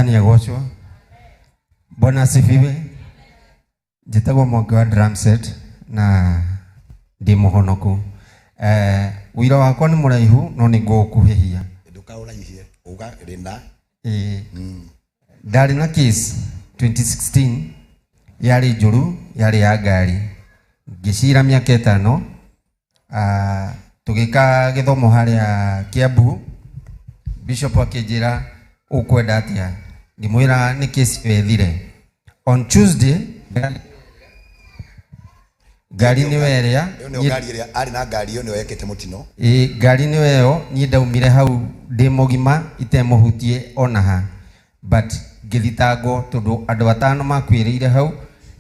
Mwathani agocwo. Bwana asifiwe. Njĩtagwo Mwangi wa drum set na ndĩ mũhonoku. Ũira wakwa nĩ mũraihu no nĩ ngũũkuhĩhia. Ndũkaũraihie, uga rĩna. Ĩĩ. Ndarĩ na case 2016 yarĩ njũru, yarĩ ya ngari. Ngĩcira mĩaka 5. Tũgĩka gĩthomo harĩa Kiambu. Bishop akĩnjĩra ũkwenda atĩa, ngĩmwĩra nĩ case ĩyo ĩthire. On Tuesday ngari nĩyo ĩrĩa Ĩyo nĩyo ngari ĩrĩa arĩ na ngari ĩyo nĩyo yekĩte mũtino. Ĩĩ, ngari nĩyo ĩyo. Niĩ ndaumire hau ndĩ mũgima itemũhutie ona ha, but ngĩthitangwo tondũ andũ 5 makuĩrĩire hau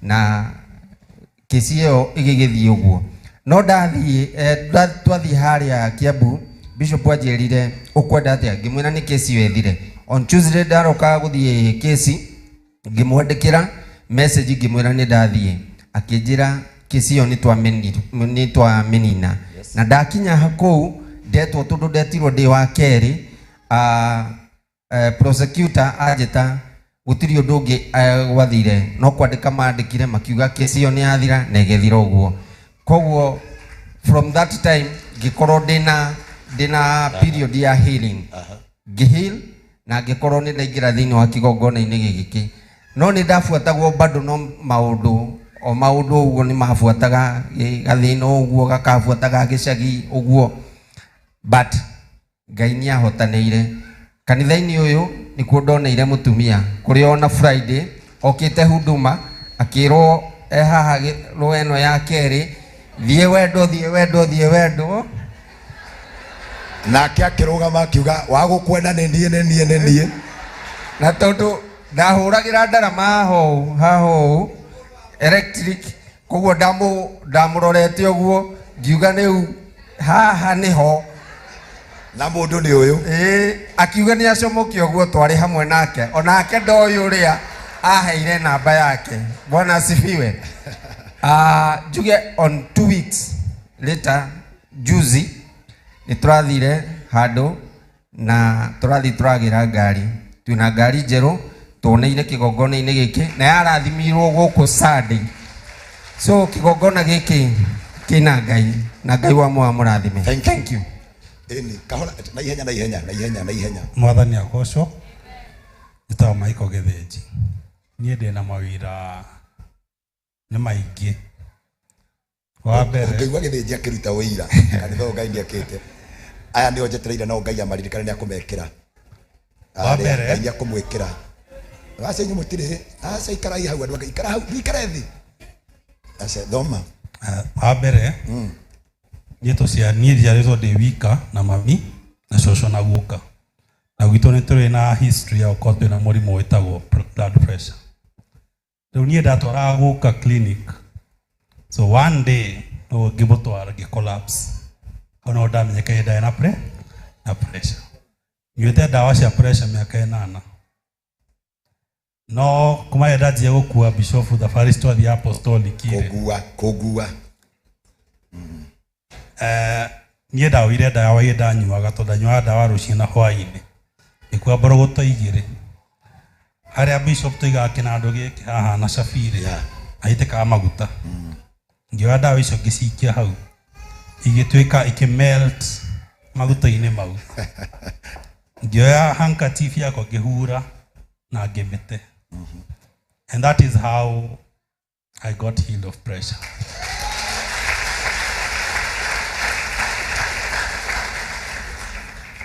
na kesi ĩyo ĩgĩgĩthiĩ ũguo. No twathiĩ harĩa Kiambu, Bishop anjĩrire ũkwenda atĩa, ngĩmwĩra nĩ kesi ĩyo ĩthire. On Tuesday ndaroka gũthiĩ kesi, ngĩmwandĩkĩra message ngĩmwĩra nĩ ndathiĩ, akĩnjĩra kesi ĩyo nĩ twamĩnina. Na ndakinya kũu ndetwo, tondũ ndetirwo ndĩ wa kerĩ, prosecutor anjĩta gũtirĩ ũndũ ũngĩ gwathire no kwandĩka mandĩkire makiuga kesi ĩyo nĩ yathira na ĩgĩthira ũguo. Koguo from that time ngĩkorwo ndĩna period ya healing, ngĩheal na ngĩkorwo nĩ ndaingĩra thĩinĩ wa kĩgongona-inĩ gĩkĩ. No nĩ ndabuatagwo bado no maũndũ o maũndũ ũguo nĩ mabuataga gathĩna ũguo gakabuataga gĩcagi ũguo, but Ngai nĩ ahotanĩire. Kanitha-inĩ ũyũ nĩkuo ndoneire mũtumia kũrĩa ona Friday okĩte huduma akĩrwo e haha rũĩ ĩno ya kerĩ, thiĩ wendwo, thiĩ wendwo, thiĩ wendwo. Nake akĩrũgama akiuga wa gũkwenda nĩ niĩ, nĩ niĩ, nĩ niĩ. Na tondũ ndahũragĩra ndarama haha ũũ, haha ũũ, electric, koguo ndamũrorete ũguo ngiuga rĩu haha nĩho. Na mũndũ nĩ ũyũ. Ĩĩ, akiuga nĩ acomoke ũguo twarĩ hamwe nake, onake ndoĩ ũrĩa aheire namba yake. Bwana asifiwe. Njuge on 2 weeks later, juzi nĩ tũrathire handũ na tũrathiĩ tũragĩra ngari, twĩna ngari njerũ tuoneire kĩgongona-inĩ gĩkĩ na yarathimirwo gũkũ Sunday. So kĩgongona gĩkĩ kĩna Ngai na Ngai wa mwa mũrathime. Thank you. Thank you. Ĩni, kahora, na ihenya, na ihenya, na ihenya, na ihenya. Mwathani agocwo. Njĩtagwo Michael Gĩthĩnji. Niĩ ndĩna mawĩra nĩ maingĩ. Wa mbere, Ũngĩigua Gĩthĩnji akĩruta ũira, kanitha ũyũ Ngai nĩekĩte. Aya nĩo njetereire no Ngai amaririkane nĩakũmekĩra. Wa mbere. Ngai nĩakũmwĩkĩra. Aca inyuĩ mũtirĩ, aca ikarai hau andũ a Ngai, ikara hau, ndũikare thĩ. Aca thoma. Wa mbere, niĩ niĩ njiarĩtwo ndĩ wika na mami na cũcũ na guka. Na gwitũ nĩ tũrĩ na history ya gũkorwo twĩna mũrimũ wĩtagwo blood pressure. Rĩu niĩ ndatwaraga guka clinic. So one day no ngĩmũtwara ngĩ collapse. Hau no ndamenyekire ndarĩ na na pressure. Nyuĩte ndawa cia pressure mĩaka 8. No kuma rĩrĩa ndanjia gũkua Bishop thabarĩ citwathiĩ apostolic rĩ. Kũngua, kũngua. Niĩ ndaoire ndawa iria ndanyuaga tondũ ndanyuaga ndawa rũcinĩ na hwaĩ-inĩ. Ngĩkua mborogoto 2. Harĩa Bishop tũigaga kĩnandũ gĩkĩ haha na cabi rĩ, aitĩkaga maguta. Ngĩoya ndawa icio ngĩcikia hau. Igĩtuĩka ikĩmelt maguta-inĩ mau. Ngĩoya handkerchief yakwa ngĩhura na ngĩmĩte. And that is how I got healed of pressure.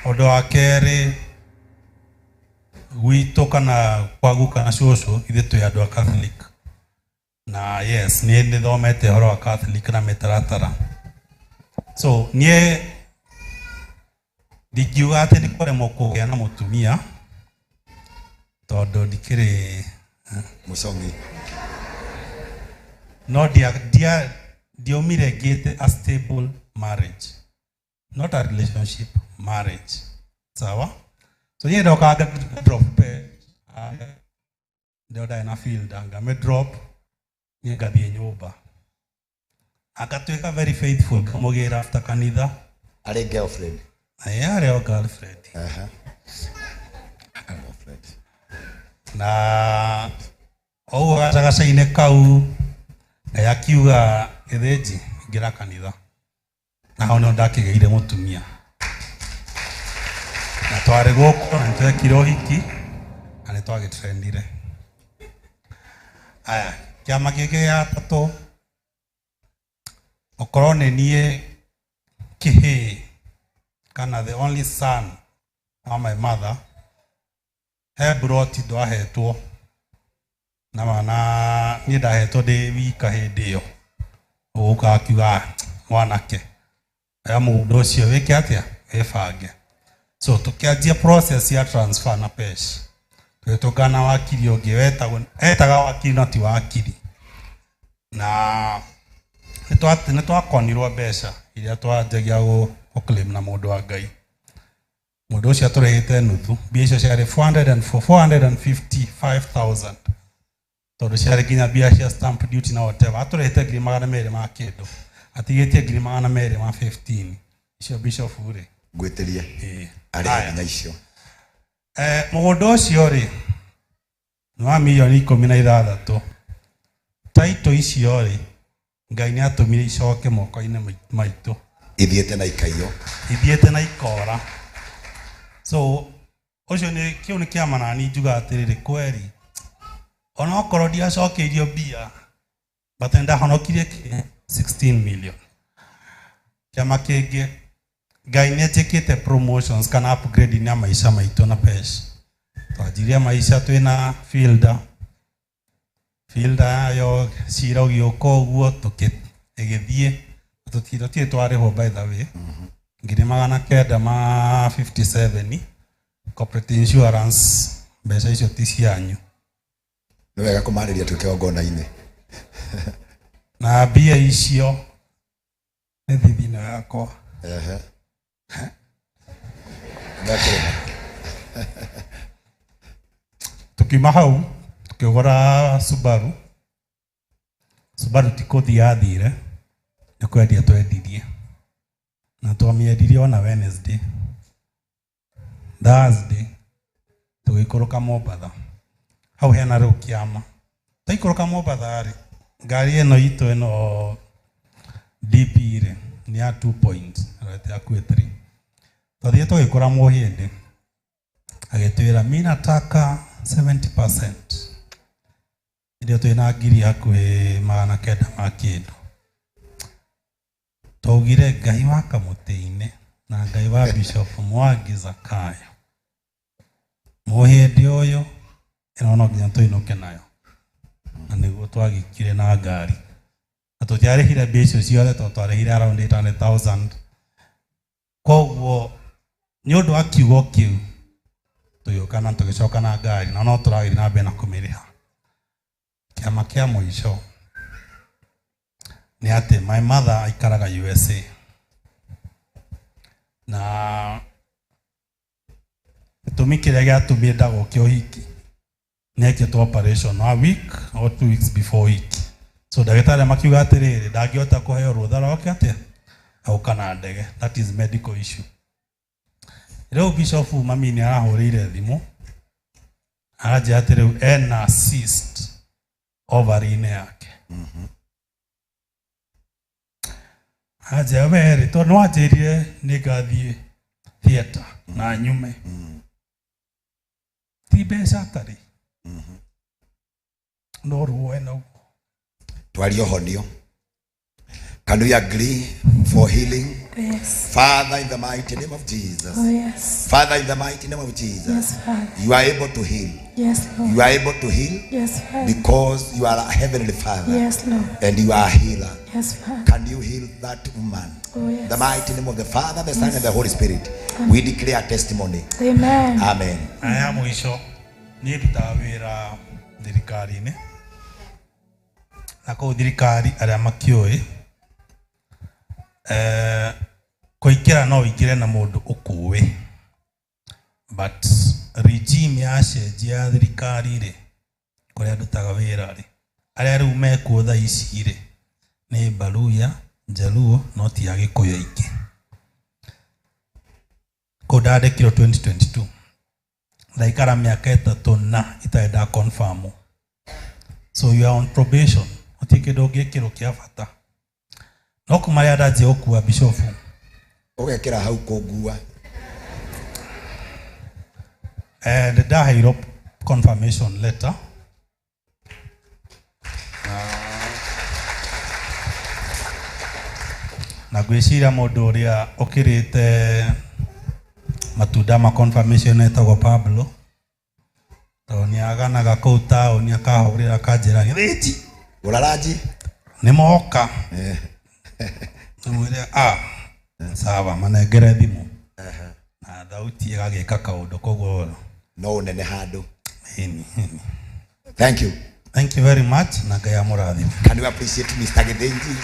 Ũndũ wa kerĩ, gwitũ kana kwa guka na cũcũ, ithuĩ twĩ andũ a Catholic. Na yes, niĩ nĩthomete ũhoro wa Catholic na mĩtaratara. So niĩ ndingiuga atĩ nĩ kũremwo kũgĩa na mũtumia, tondũ ndikĩrĩ mũcong'i. No ndiaumire ngĩte a stable marriage, not a relationship, marriage. Sawa? So niĩ ndokaga drop pe, ndio ndarĩ na field, ngame drop, niĩ ngathiĩ nyũmba. Agatuĩka very faithful, ngamũgĩra after kanitha. Arĩ girlfriend. Aye, arĩ o girlfriend. Girlfriend. Na o ũguo gacagaca-inĩ kau Ngai akiuga Gĩthĩnji ingĩra kanitha, na hau nĩho ndakĩgĩire mũtumia, na twarĩ gũkũ na nĩtwekire ũhiki na nĩtwagĩtrendire. Aya, kĩama kĩngĩ gĩa gatatũ gũkorwo nĩ niĩ kĩhĩĩ kana the only son wa my mother, he mburoti ndwahetwo na mana niĩ ndahetwo ndĩ wika hĩndĩ ĩyo. Ũgũka akiuga "Ah, mwanake oya mũgũnda ũcio wĩke atĩa, wĩbange." So tũkĩanjia process ya transfer na pesh, tũgĩtũngana wakiri ũngĩ wetagwo, etaga wakiri no ti wakiri, na nĩtwakonirwo mbeca iria twanjagia gũ claim na mũndũ wa Ngai. Mũndũ ũcio atũrĩhĩte nuthu, mbia icio ciarĩ 455,000, tondũ ciarĩ nginya mbia cia stamp duty na whatever. Atũrĩhĩte 200,000 ma kĩndũ, atigĩtie 215,000 icio bishop rĩ. Ngwĩtĩrie. Ĩĩ. Arĩhe Aya. nginya icio. Mũgũnda ũcio rĩ nĩ wa mirioni 16. Taito icio rĩ, Ngai nĩ atũmire icoke moko-inĩ maitũ. Ithiĩte na ikaiyo. Ithiĩte na ikora. So ũcio nĩ kĩu nĩ kĩama nani njuga atĩrĩrĩ, kweri onokorwo ndiacokeirio mbia, but nĩ ndahonokirie kĩ 16 million. Kĩama kĩngĩ, Ngai nĩ anjĩkĩte promotions kana upgrading ya maica maitũ na pesh. Twanjirie maica twĩna fielder, fielder yayo cira ũgĩũka ũguo ĩgĩthiĩ, tũtirĩ twarĩhwo by the way 957,000 corporate insurance, mbeca icio ti cianyu. Nĩ wega kũmarĩria twĩ kĩgongona-inĩ. Na mbia icio nĩ thithino yakwa. Ehe. Mekũrĩha. Tukiuma hau tukĩgũra Subaru. Subaru ti kũthiĩ yathire, nĩ kwendia twendirie, na twamĩendirie ona Wednesday. Thursday tũgĩikũrũka Mombatha, hau hena rĩu kĩama. Twaikũrũka Mombatha rĩ, ngari ĩno itũ ĩno DP rĩ nĩ ya 2 point ĩrorete hakuhĩ 3. Twathire tũgĩkora mũhĩndĩ agĩtwĩra mi nataka 70%, ĩrĩa twĩna ngiri hakuhĩ 900 ma kĩndũ. Twaugire Ngai wa kamũtĩ-inĩ na Ngai wa Bishop Mwangi Zakayo, mũhĩndĩ ũyũ ĩno no nginya tũinũke nayo, na nĩguo twagĩkire na ngari, na tũtiarĩhire mbia icio ciothe tondũ twarĩhire around 800,000. Koguo nĩ ũndũ wa kiugo kĩu tũgĩũka na tũgĩcoka na ngari, na no tũragĩthiĩ na mbere na kũmĩrĩha. Kĩama kĩa mũico nĩ atĩ my mother aikaraga USA, na gĩtũmi kĩrĩa gĩatũmire ndagũke ũhiki nĩ ekĩtwo operation a week or 2 weeks before ũhiki. So ndagĩtarĩ makiuga atĩrĩrĩ, ndangĩhota kũheo rũtha rwake atĩa agũka na ndege, that is medical issue. Rĩu bishop mami nĩ arahũrĩire thimũ aranjĩra atĩ rĩu ena cyst ovary-inĩ yake. Aranjĩra we rĩ, tondũ nĩwanjĩrire nĩ ngathiĩ theatre na nyume, ti mbeca atarĩ, no ruo ena ũguo. Twarie ũhonio. Can we agree for healing? Yes. Father, in the mighty name of Jesus. Oh, yes. Father, in the mighty name of Jesus. Yes, Father. You are able to heal. Yes, Lord. You are able to heal Yes, Father. because you are a heavenly Father. Yes, Lord. And you are a healer. Yes, Father. Can you heal that woman? Oh, yes. The mighty name of the Father, the Son, and the Holy Spirit. We declare testimony. Amen. Amen. Na ya mũico, niĩ ndutaga wĩra thirikari-inĩ, na kũu thirikari arĩa makĩũĩ kũingĩra no ũingĩre na mũndũ ũkũĩ, but regime yacenjia ya thirikari rĩ, kũrĩa ndutaga wĩra rĩ, arĩa rĩu mekuo thaa ici rĩ nĩ Baluya, Jaluo, no ti Agĩkũyũ aingĩ. Kũu ndandĩkirwo 2022. Ndaikara mĩaka 3 na itarĩ nda confirm. So you are on probation. Gũtirĩ kĩndũ ũngĩkĩrwo kĩa bata. No kuma rĩrĩa ndanjia gũkua bishofu Ũgekĩra hau kũngua. Nĩ ndaheirwo confirmation letter. Na ngwĩciria mũndũ ũrĩa ũkĩrĩte matunda ma confirmation etagwo Pablo, tondũ nĩ aganaga kũu taũni akahũrĩra akanjĩra Gĩthĩnji Gũra ranji. Nĩ moka. Nĩmwĩre sawa, manengere thimũ na thauti ĩgagĩka kaũndũ koguo No ũnene handũ. Ĩni, ĩni. Thank you. Thank you very much na Ngai amũrathime. Can you appreciate Mr. Githinji?